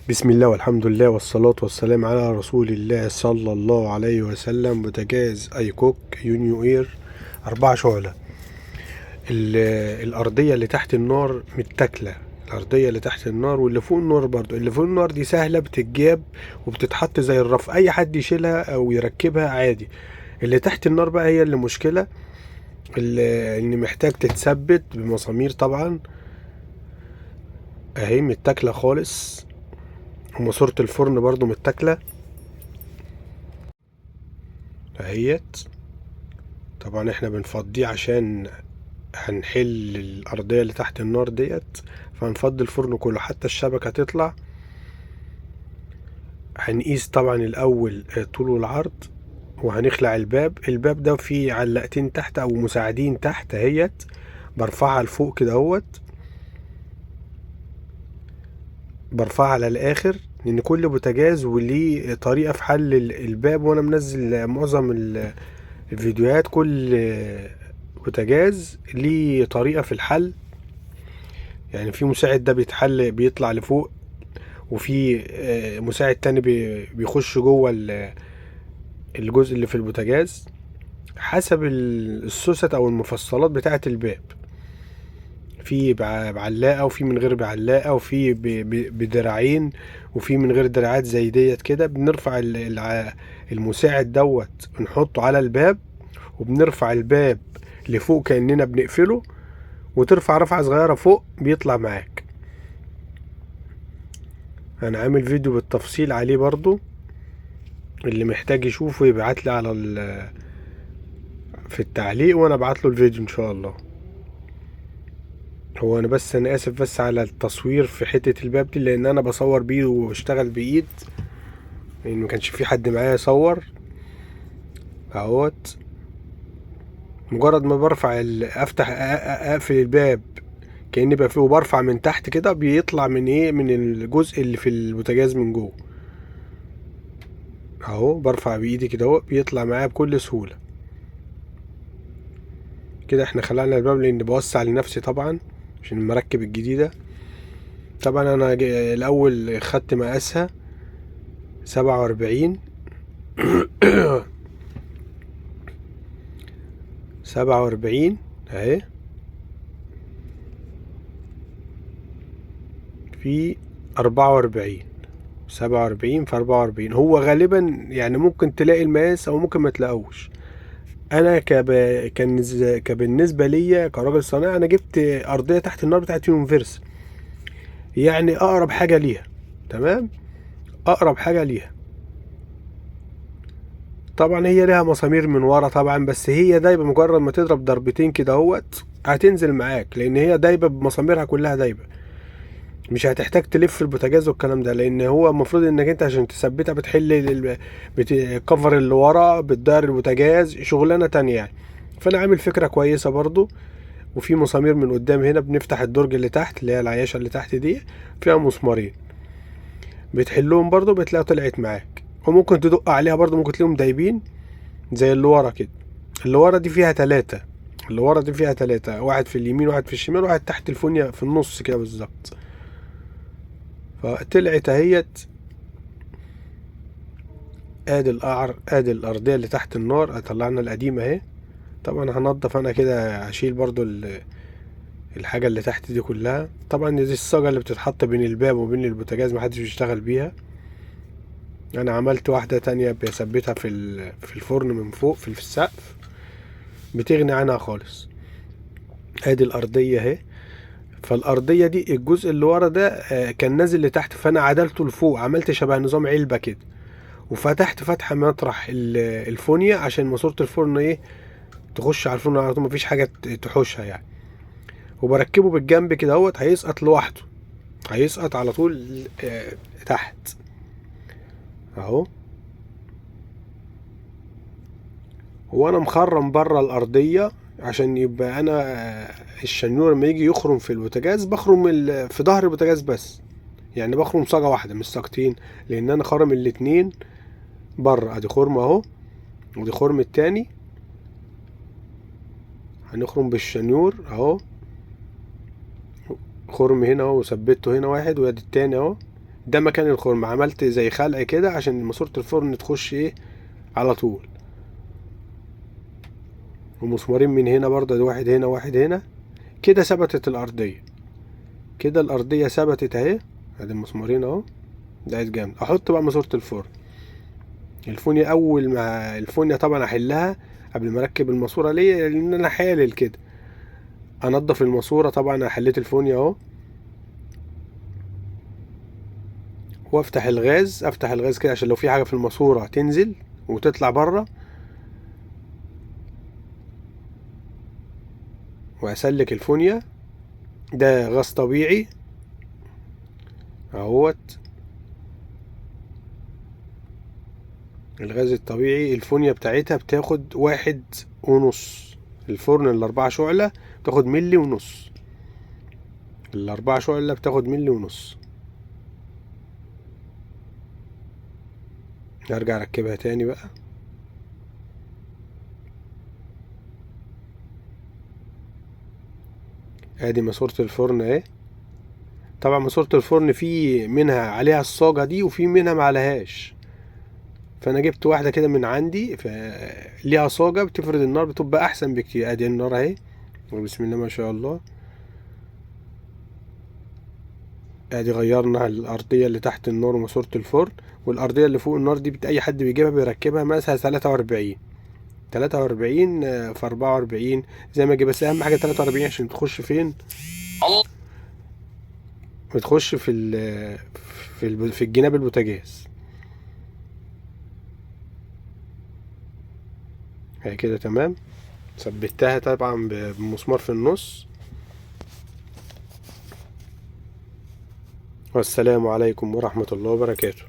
بسم الله والحمد لله والصلاة والسلام على رسول الله صلى الله عليه وسلم. بوتاجاز ايكوك يونيو اير 4 شعلة. الأرضية اللي تحت النار متاكلة، الأرضية اللي تحت النار واللي فوق النار برضو. اللي فوق النار دي سهلة، بتتجاب وبتتحط زي الرف، أي حد يشيلها أو يركبها عادي. اللي تحت النار بقى هي اللي مشكلة، اللي محتاج تتثبت بمسامير طبعا. اهي متاكلة خالص، وماسورة الفرن برضو متاكلة اهيت. طبعا احنا بنفضيه عشان هنحل الأرضية اللي تحت النار ديت، فهنفضي الفرن كله حتى الشبكة تطلع. هنقيس طبعا الأول طول والعرض، وهنخلع الباب. الباب ده فيه علقتين تحت أو مساعدين تحت اهيت، برفعها لفوق كده اهوت، برفعها على الآخر، لأن كل بوتاجاز وليه طريقة في حل الباب. وأنا منزل معظم الفيديوهات، كل بوتاجاز ليه طريقة في الحل. يعني في مساعد ده بيتحل بيطلع لفوق، وفي مساعد تاني بيخش جوه الجزء اللي في البوتاجاز، حسب السوست او المفصلات بتاعة الباب. في بعلاقة، وفي من غير بعلاقة، وفي بدراعين، وفي من غير دراعات زي ديت كده. بنرفع المساعد دوت نحطه على الباب، وبنرفع الباب لفوق كأننا بنقفله، وترفع رفعة صغيرة فوق بيطلع معاك. انا عامل فيديو بالتفصيل عليه برضو، اللي محتاج يشوفه يبعت لي على في التعليق، وانا ابعت له الفيديو ان شاء الله. هو انا بس انا اسف بس على التصوير في حتة الباب دي، لان انا بصور بيه وبشتغل بايد، لان ما كانش في حد معايا يصور. اهوت مجرد ما برفع افتح اقفل الباب كأني بقفله، وبرفع من تحت كده بيطلع من ايه، من الجزء اللي في البوتاجاز من جوه اهو. برفع بايدي كده اهو، بيطلع معايا بكل سهولة كده. احنا خلعنا الباب لان بوسع لنفسي طبعا عشان المركب الجديدة. طبعا انا الاول خدت مقاسها 47 47 اهي، في 44، 47 في 44. هو غالبا يعني ممكن تلاقي المقاس او ممكن ما تلاقوش. انا كبالنسبه ليا كراجل صنايعي، انا جبت ارضية تحت النار بتاعت يونيفرس، يعني اقرب حاجة ليها. تمام، اقرب حاجة ليها. طبعا هي لها مسامير من ورا طبعا، بس هي دايبه، مجرد ما تضرب ضربتين كده اهوت هتنزل معاك، لان هي دايبه بمساميرها كلها دايبه، مش هتحتاج تلف البوتاجاز والكلام ده. لان هو المفروض انك انت عشان تثبتها بتحل الكفر اللي ورا، بتدار البوتاجاز، شغلانة تانية يعني. فانا عامل فكرة كويسة برضو. وفي مسامير من قدام هنا، بنفتح الدرج اللي تحت اللي هي العياشه اللي تحت دي، فيها مسمارين بتحلهم برضو، بتلاقي طلعت معاك. وممكن تدق عليها برضو، ممكن تلاقيهم دايبين زي اللي ورا كده. اللي ورا دي فيها 3، اللي ورا دي فيها 3، واحد في اليمين واحد في الشمال واحد تحت الفونيا في النص كده بالظبط. فطلعت اهيت. ادي القعر، ادي الارضية اللي تحت النار، طلعنا القديمة اهي. طبعا هنضف انا كده، هشيل برضو الحاجة اللي تحت دي كلها. طبعا دي الصاجه اللي بتتحط بين الباب وبين البوتاجاز، محدش بيشتغل بيها. انا عملت واحدة تانية بثبتها في الفرن من فوق في السقف، بتغني عنها خالص. ادي الارضية اهي. فالارضيه دي الجزء اللي ورا ده كان نازل لتحت، فانا عدلته لفوق، عملت شبه نظام علبة كده، وفتحت فتحه مطرح الفونيا عشان ماسوره الفرن ايه تخش على الفرن على طول، مفيش حاجة تحوشها يعني. وبركبه بالجنب كده اهوت، هيسقط لوحده، هيسقط على طول تحت اهو. وانا مخرم بره الارضية عشان يبقى انا الشنيور لما يجي يخرم في البوتاجاز بخرم في ظهر البوتاجاز بس، يعني بخرم صاجه واحدة مش صاجتين، لان انا خرم الاتنين بره. ادي خرم اهو، ودي خرم التاني، هنخرم بالشنيور اهو، خرم هنا اهو وثبته هنا واحد، وادي التاني اهو. ده مكان الخرم، عملت زي خلع كده عشان ماسورة الفرن تخش ايه على طول. ومسمارين من هنا برضه، ده واحد هنا واحد هنا كده. ثبتت الارضية كده، الارضية ثبتت اهي، ادي المسمارين اهو، ده جامد. احط بقى ماسورة الفرن. الفونيا اول ما الفونيا طبعا احلها قبل ما اركب الماسورة، ليه؟ لان انا حالل كده. انضف الماسورة طبعا، انا حليت الفونيا اهو، وافتح الغاز، افتح الغاز كده عشان لو في حاجة في الماسورة تنزل وتطلع بره. واسلك الفونيا، ده غاز طبيعي اهوت، الغاز الطبيعي. الفونيا بتاعتها بتاخد 1.5، الفرن الأربعة شعلة بتاخد ملي ونص، الأربعة شعلة بتاخد ملي ونص. نرجع اركبها تاني بقى. ادي ماسورة الفرن اهي. طبعا ماسورة الفرن في منها عليها الصاجة دي وفي منها ما عليهاش، فانا جبت واحدة كده من عندي ليها صاجة بتفرد النار، بتبقى احسن بكتير. ادي النار اهي، وبسم الله ما شاء الله. ادي غيرنا الارضية اللي تحت النار وماسورة الفرن، والارضية اللي فوق النار دي اي حد بيجيبها بيركبها مثلا 43، 43 في 44 زي ما جه، بس اهم حاجة 43 عشان تخش فين؟ بتخش في الجناب البوتاجاز. هي كده تمام. ثبتها طبعا بمسمار في النص. والسلام عليكم ورحمة الله وبركاته.